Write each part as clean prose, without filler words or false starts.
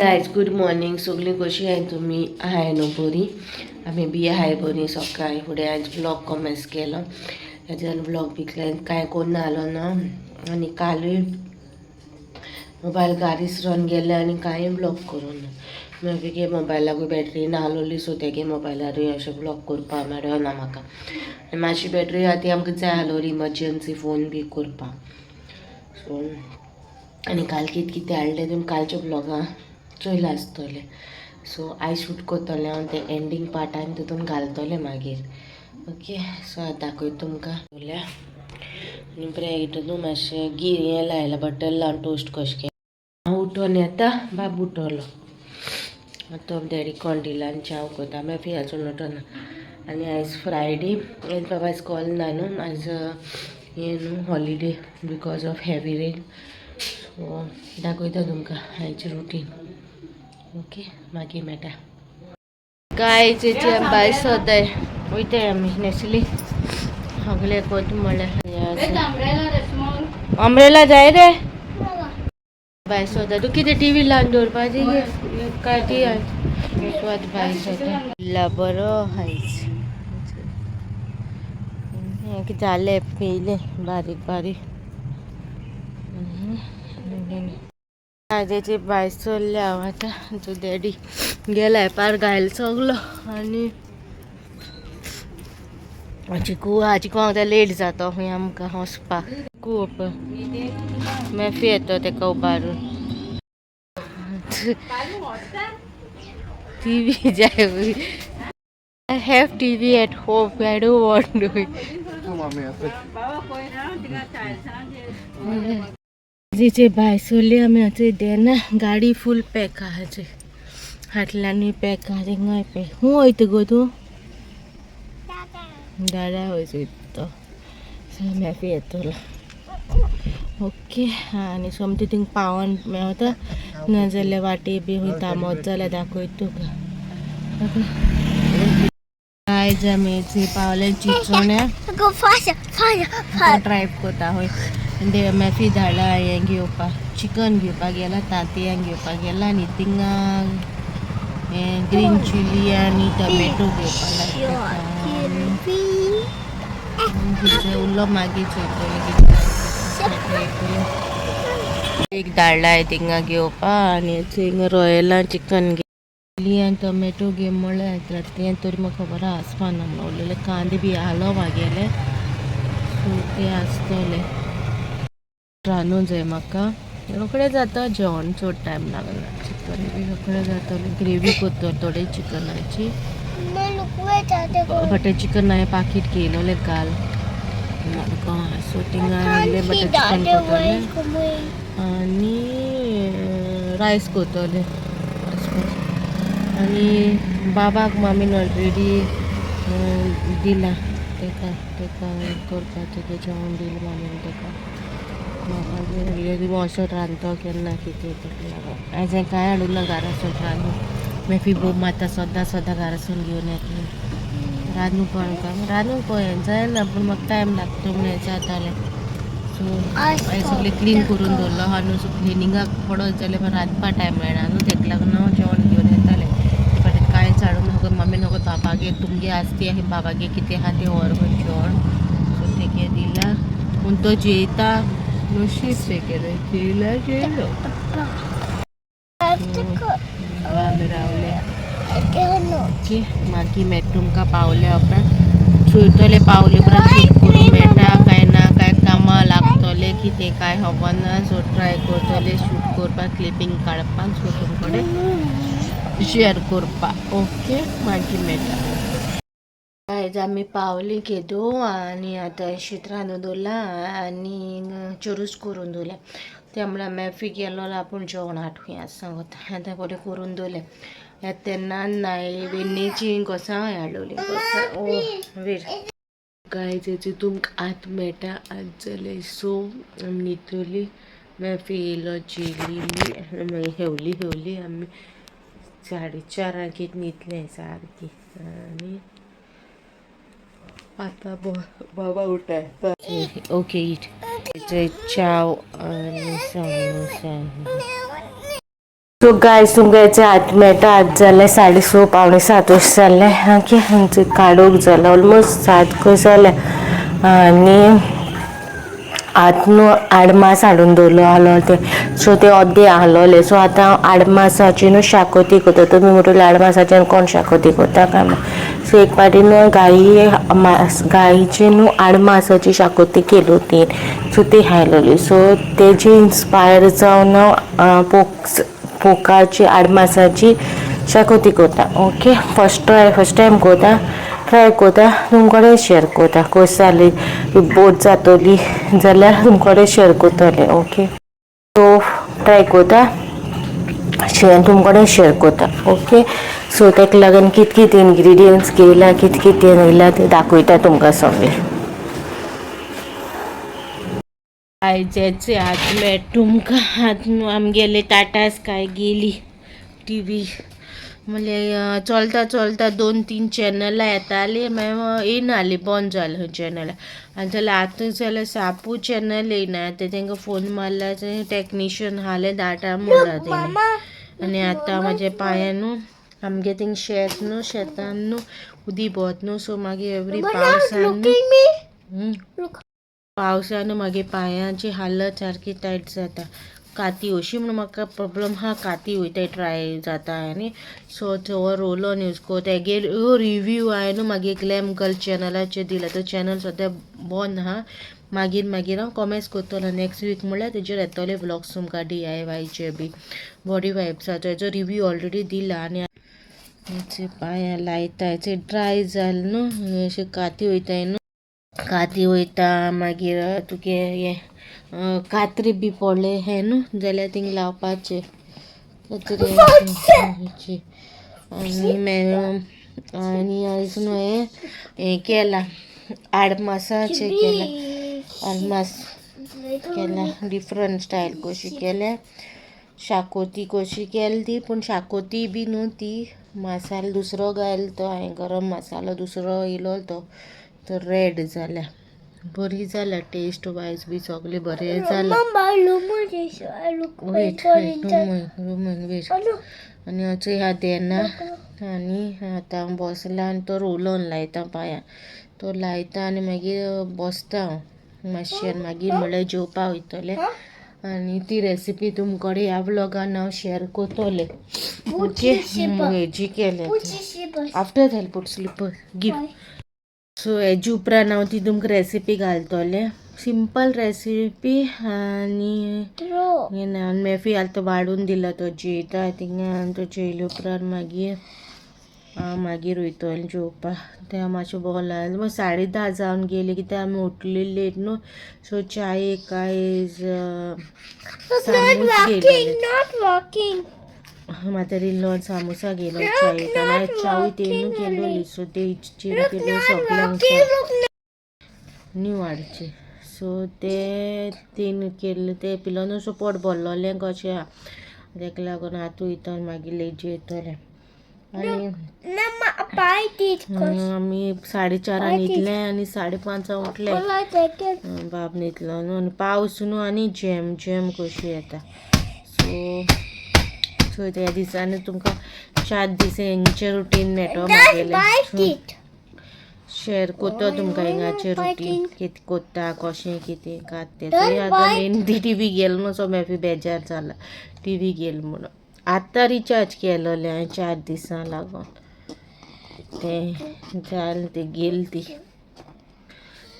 Guys, good morning. सगळीं कशी आहाय तुमी? आहाय न्हू बरी? आमी बी आहाय बरी. सकाळी फुडें आयज ब्लॉग कॉमेन्स केलो. हेज्यान ब्लॉग बी कांय कोन्ना आलो ना आनी कालूय मोबायल घारीच रावन गेले आनी कांय ब्लॉग करूं ना. मागीर मोबायलाकूय बॅटरी ना आसलोली, सो तेगे मोबायलारूय अशें ब्लॉग करपाक मेळना म्हाका. आनी मातशी बॅटरी आहा ती आमकां जाय आसलोली इमर्जन्सी फोन बी करपाक. सो आनी काल कितें कितें हाडलें तुमी कालच्या ब्लॉगां चोयलां आसतलें. सो आयज शूट करतलें हांव तें एंडींग पार्ट आनी तितून घालतलें मागीर. ओके, सो आतां दाखयता तुमकां. आनी ब्रेड न्हू मातशें घी हें लायलां, बटर लावन टोस्ट कशें केलें. हांव उठोन येता, बाब उठलो. आतां डॅडी कॉंडिला आनी च्याव करता. मागीर अजून उठोना. आनी आयज फ्रायडे. आयज बाबा स्कॉल ना न्हू, आयज हें न्हू holiday because of heavy rain. So दाखयता तुमकां आयची रुटीन. ओके, मागीर मेळटा. गायज, हेची आमी भायर सोदाय वयताय. आमी नेसली सगळे कोत म्हणल्यार अम्ब्रेला जाय रे. भायर सोदा. तूं कितें टिवी लावन दवरपाची काय ती सो आतां भायर सोदा. बरो आयज हें जालें, पेयलें बारीक बारीक. आजेची भायर सरल्या हांव आतां. आमचो डॅडी गेलाय पार घायल सगलो. आनी चिकू हा, चिकू आतां लेट जाता खंय आमकां वचपाक. खूब मेफी येतो तेका उबारून. टीवी जाय. I have TV at home. I don't want to. जेचे भायर सरली आमी. आतां देना गाडी फूल पॅक आहा. हाटल्यानूय पॅक आहा, थिंगाय पॅक. खूंय वयता गो तूं? दादा वयता तो. मॅफी येतलो. ओके, आनी सोमती थिंग पावन मेवता, नाजाल्यार वाटे बी खंय थांबत जाल्यार दाखयता तुका. आयज आमी थंय पावले चिंचोण्या. Go faster, faster, faster. Drive करता खंय. मॅफी धाडला हें घेवपाक, चिकन घेवपाक गेला, तांतयां घेवपाक गेला. आनी थिंगा हें ग्रीन चिली आनी टोमॅटो घेवपाक लागता. कितें उरलो मागीर चोयतलें कितें. एक धाडला थिंगा घेवपाक आनी थिंगा रोयला चिकन चिली आनी टोमॅटो घे म्हणलें. तें तरी म्हाका खबर आसपा ना म्हणून. उरलेले कांदे बी आहलो मागेले, सो ते आसतले. रांदूं जाय म्हाका. रोखडें जाता जेवण, चड टायम लागना. चिकन बी रोखडें जातलें. ग्रेवी करतले थोडे चिकनाची. बटर चिकन हांवें पाकीट घेयलोलें काल मडगांव. सो थिंगा इल्लें बटर चिकन करतलें आनी रायस करतलें. आनी बाबाक मामीन ऑलरेडी दिलां तेका. तेका करपाचें तें जेवण दिलें मामीन तेका. मागीर वचोन रांदतो केन्ना कितें तेका लागून आयज हांवें कांय हाडूं ना घरासून रांदून. मागीर बोब मारता, सदां सदां घरासून घेवन येता. रांदूं कोण काम रांदूंक पळय जायना, पूण म्हाका टायम लागता म्हूण हें जातालें. सो हांवें सगळें क्लीन करून दवरलो आहा न्हू. सो क्लिनिंगाक पडत जाल्यार म्हाका रांदपा टायम मेळना न्हू. तेका लागून हांव जेवण घेवन येतालें. बट कांयच हाडूं नाका. मम्मी नको बाबागे तुमगे आसती आनी बाबागे कितें आहा तें व्हर खंय जेवण. सो तेगे दिला पूण तो जेयता. नशीब तेगेलें, जेयला जेयलो. आमी रावले. ओके, मागीर मेळटा तुमकां पावल्या उपरांत. चोयतले पावले उपरांत शूट करूंक मेळटा काय ना, काय कामां लागतले कितें काय खबर ना. सो ट्राय करतले शूट करपाक, क्लिपींग काडपाक, सो तुमकडे शेअर करपाक. ओके, मागीर मेळटा. आयज आमी पावली केदो आनी आतां शीत रांदून दवरलां आनी चेरूस करून दवरल्या. त्या म्हळ्यार मॅफी गेलो आपूण जेवण हाडुया सांगता. आतां बरें करून दवरलें. येता तेन्ना वेन्नेची घोसां हाडलोली, घोसां. ओ वेट गायज, हेची तुमकां आतां मेळटा. आतां जालें सो, आमी न्हिदतली. मॅफी येयलो, जेली मागीर हेवली हेवली. आमी 4:30 कितें न्हिदलें सारकी. आनी आतां बाबा उठाय. ओके, it च्याव आनी समोसा. सो गायज तुमकां हेचे हात मेळटा. आत जालें 6:30, 6:45 अशें जालें. ओके, आमचें काडूंक जालां ऑलमोस्ट 7 कशें जालें. आनी आतां न्हू आडमास हाडून दवरलो आहलो ते, सो ते अर्दे आहलोले. सो आतां हांव आडमासाची न्हू शाकोती करता. तुमी म्हणटले आडमासाच्यान कोण शाकोती करता काय म्हूण. सो एक पाटी न्हू गाई गाईची न्हू आडमासाची शाकोती केली होती, सो ती खायलोली. सो तेजी इन्स्पायर जावन हांव पोकाची आडमासाची शाकोती करता. Okay, first try, first time करता, ट्राय करता, तुमचे कडेन शेअर करता कशी जाली. बोथ जातली जाल्यार तुमचे कडेन शेअर करतलें. ओके, सो ट्राय करता, शेअर तुमचे कडेन शेअर करता. ओके, सो ताका लागून कित कितें इनग्रिडियंट्स घेयला, कित कितें येयला तें दाखयता तुमकां सगळें. आयज हात मेळ तुमकां. आतां न्हू आमगेले टाटा स्काय गेली. टी व्ही म्हणल्यार चलता चलता 2-3 चॅनलां येतालीं, मागीर येयना, बंद जालें चॅनलां. आनी जाल्यार आतां जाल्यार सापू चॅनल येयना. आतां तांकां फोन मारला, टॅक्निशियन हाले धाडटा म्हणला तेणी. आनी आतां म्हाज्या पांयां न्हू, आमगे थिंग शेत न्हू, शेतान न्हू उदी भोंवत न्हू, सो मागीर एवरी पावसान न्हू, पावसान मागीर पांयांची हालत सारकी टायट जाता. काती अशी म्हणून म्हाका प्रॉब्लम आहा, काती वयताय ड्राय जाता. आनी सो तो रोल ऑन यूज कोता. तेगेर रिव्यू हांवें न्हू मागीर ग्लॅम गर्ल चॅनलाचेर दिला. तो चॅनल सद्या बंद आहा. मागीर मागीर हांव कॉमेंट्स करतलो नेक्स्ट वीक, म्हणल्यार तेजेर येतले व्लॉग्स तुमकां डीआयवायचे बी बॉडी वायप्साचो हेजो रिव्यू ऑलरेडी दिला. आनी पांयां लायता, ड्राय जालें न्हू, अशें काती वयताय न्हू, काती वयता. मागीर तुगे हें कातरी बी पडले हें न्हू जाल्यार थिंग लावपाचें कातरी. आनी आनी आयज न्हू हें हें केलां, आडमासाचें केलां, आडमास केला डिफरंट स्टायल कशी केल्या, शाकोती कशी केली ती. पूण शाकोती बी न्हू ती, मसालो दुसरो घायल तो हांवें, गरम मसालो दुसरो येयलो तो, तो रेड जाल्या. बरी जाल्या, टेस्ट वायज बी सगळें बरें जालां. वेट वेट, रुमून वेट. आनी अशें ह्या देना. आनी आतां हांव बसलां आनी तो रोल ऑन लायता पांयां, तो लायता आनी मागीर बसता हांव मातशें. आनी मागीर म्हणल्यार जेवपा वयतलें. आनी ती रेसिपी तुमचे कडेन ह्या व्लॉगान हांव शेअर करतलें. ओके, हेजी केल्या. After that put slipper give. So हेजे उपरांत हांव ती तुमकां रेसिपी घालतलें, सिंपल रेसिपी. आनी मेफी आतां वाडून दिला, तो जेयता थिंगा. तो जेयले उपरांत मागीर हांव मागीर वयतलें जेवपाक. तें मातशें बोलान मागीर 10:30 जावन गेली, कित्याक आमी उठली लेट न्हू. सो चायेक आयज सामूस घेयलेले. म्हातारी इल्लो सामोसा घेयलो चायेक. आनी आयज च्यावूय तेणू केलोली, सो ते चेंज केलो सगल्यांक न्यू हाडचे. सो ते तेणी केल्ले ते पिलो न्हू, सो पोट भरलोलें कशें आहा. तेका लागून आतां वयता मागीर लेट जेयतलें. आनी आमी 4:30 न्हिदले आनी 5:30 उठले. बाब न्हिदलो न्हू आनी पावस न्हू आनी जॅम जॅम कशी येता. सो सो त्या दिसांनी तुमकां 4 दीस हेंचें रुटीन मेळटलो म्हागेलें. शेअर करता तुमकां हिंगाचें रुटीन कितें करता, कशें कितें कात तें. आतां मेन ती टी व्ही गेल न्हू, सो म्हाका बेजार जाला टी व्ही गेल म्हणून. आतां रिचार्ज केलोलें हांवें 4 दिसां लागून, तें जालें ती गेल ती.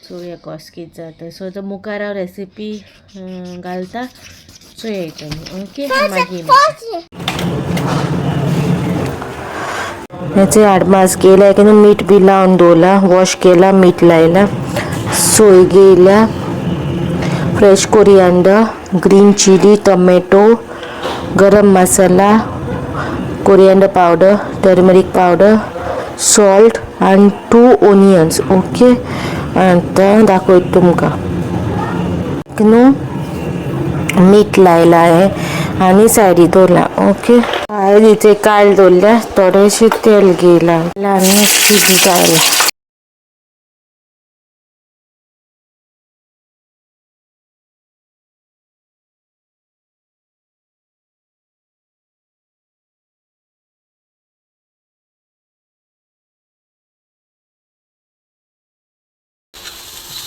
चोया कशें कितें जाता. सो आतां मुखार हांव रेसिपी घालता, चोयाय तुमी. ओके, मागीर हेचे आडमास केला की मीठ बी लावन दवरला, वॉश केला, मीठ लायला, सोय घेयल्या, fresh coriander, green chilli, tomato, garam masala, coriander powder, turmeric powder, salt आनी 2 ओनियन्स. ओके, आतां दाखयता तुमकां. न्हू मीठ लायलां हें आनी सायडी दवरलां. ओके, हळदीचें काल दवरल्या, थोडेशें तेल घेयलां आनी जायलां.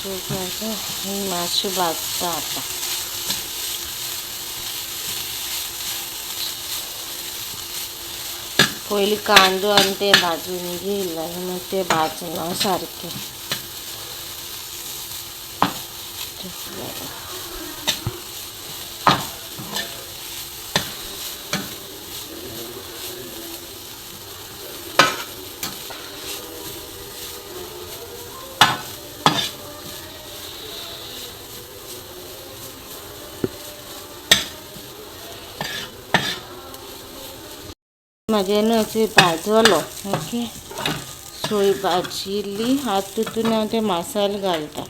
सो मातशें भाजता आतां. पयलीं कांदो आनी ते भाजून घेयला आनी मागीर ते भाजना सारकें. म्हाजें न्हू अशें भाजलो. ओके, सोय भाजिल्ली. आतां तितून हांव ते मसाले घालता.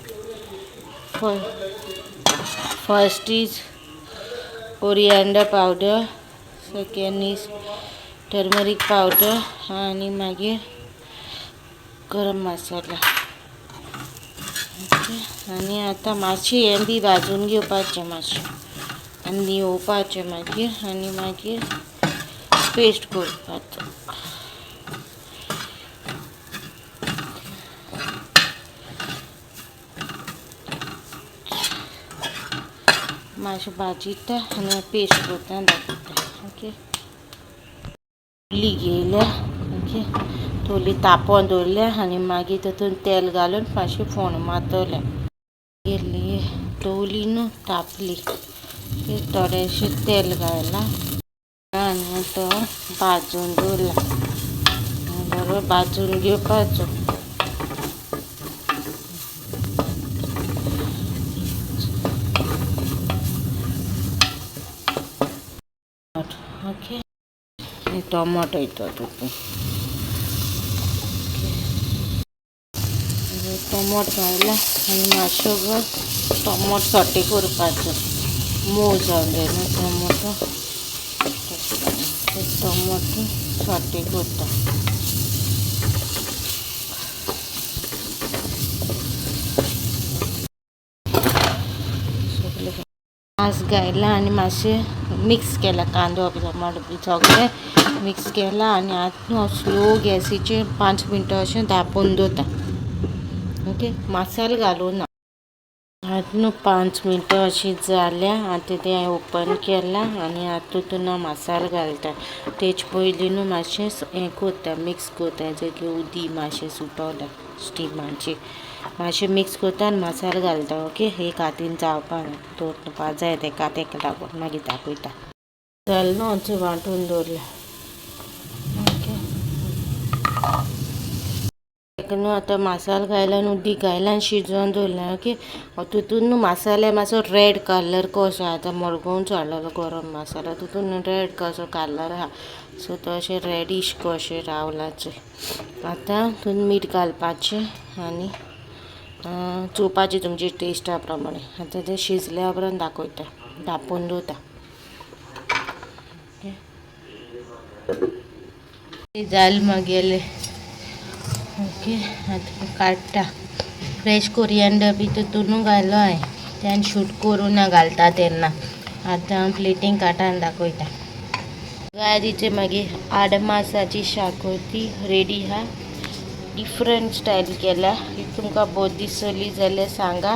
First is coriander powder, second is turmeric powder आनी मागीर गरम मसाला. ओके, आनी आतां मातशें हें बी भाजून घेवपाचें मातशें आनी न्हिवोवपाचें मागीर आनी मागीर पेस्ट करपाचो. मातशें भाजिता आनी पेस्ट करता आनी दाखयता. ओके, तोवली घेयल्या. ओके, तोवली तापोवन दवरल्या आनी मागीर तितून तेल घालून मातशें फोण मारतलें. गेल्ली तोवली न्हू तापली, थोडेशें तेल घायलां आनी तो भाजून दवरला. बरो भाजून घेवपाचो. ओके, टोमाटो येता तितून. टोमोट घायला आनी मातसो टोमोट सोटे करपाचो. मोव जावन जाय न्हू टोमोटो, टोमोटो सोटे करता. सगळें मांस घायला आनी मातशें मिक्स केला. कांदो बी टोमाटो बी सगळें मिक्स केला आनी आतां न्हू स्लो गॅसीचेर 5 मिनटां अशें धांपून दवरता. ओके, मसालो घालूं ना. आतां न्हू 5 मिनटां अशीं जाल्या. आतां तें हांवें ओपन केलां आनी आतां तितून हांव मसालो घालता. तेचे पयलीं न्हू मातशें हें करता, मिक्स करता. जे उदी मातशें सुटोला स्टिमाचेर मातशें मिक्स करता आनी मसालो घालता. ओके, एक हातीन जावपाक दवरपा जाय तेका, तेका लागून मागीर दाखयता. जालें न्हू, अशें वांटून दवरलें. ओके, ताका न्हू आतां मसालो घायला आनी उदीक घायला आनी शिजोवन दवरलें. ओके, तितून न्हू मसाले मातसो रेड कलर कसो आतां मडगांवचो हाडलेलो गरम मसालो, तितून रेड कसो कलर आहा. सो तो अशें रेडीश कशें रावलाचें. आतां तितून मीठ घालपाचें आनी चोवपाचें तुमचे टेस्टा प्रमाणे. आतां तें शिजल्या उपरांत दाखयता. धांपून दवरता. जालें मागेलें. ओके, आतां काडटा. फ्रेश कोरियंडर बी तितूनू घायलो हांवें, तेन्ना शूट करूं ना घालता तेन्ना. आतां हांव प्लेटींग काडटा आनी दाखयता. गायरीचे मागीर आडमासाची शाकोती रेडी आहा. डिफरंट स्टायल केल्या. If तुमकां बरी दिसली जाल्यार सांगा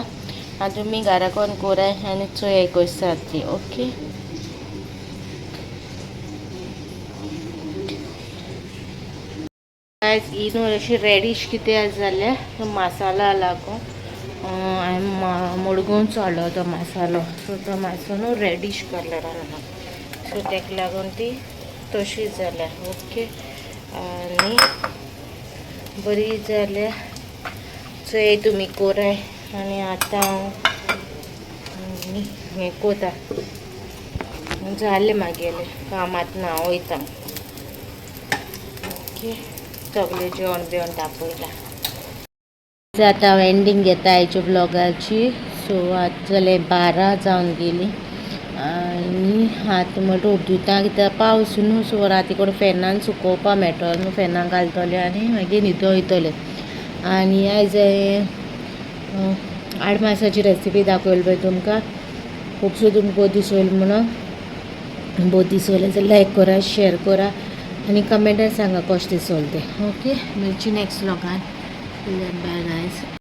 आनी तुमी घरा कोण कराय आनी चोयाय कशी जाता ती. ओके, गायज, ही न्हू अशी रेडीश कितें जाल्यार तो मसाला लागून हांवें मडगांवचो हाडलो तो मसालो. सो तो मातसो न्हू रेडीश कलरान आहा. सो ताका लागून ती तशी जाल्या. ओके, आनी बरी जाल्या. चोय तुमी कोराय. आनी आतां हांव हें कोता. जालें मागेलें काम, आतां हांव वयता. ओके, सगळें जेवण बिवण तापयलां. आतां हांव एंडींग घेता आयच्या ब्लॉगाची. सो आतां जालें 12 जावन गेली आनी आतां म्हणटा धुता कित्याक पावस न्हू. सो राती कडेन फॅनान सुकोवपा मेळटलो न्हू, फॅनान घालतलें आनी मागीर न्हिदो वयतलें. आनी आयज हांवें आडमासाची रेसिपी दाखयली पळय तुमकां. खुबसो तुमकां बरी दिसली म्हणून. बरी दिसली जाल्यार लायक करा, शेअर करा आनी कमेंटान सांगा कशें दिसलें तें. ओके, मेळची नेक्स्ट व्लॉगान. Bye guys.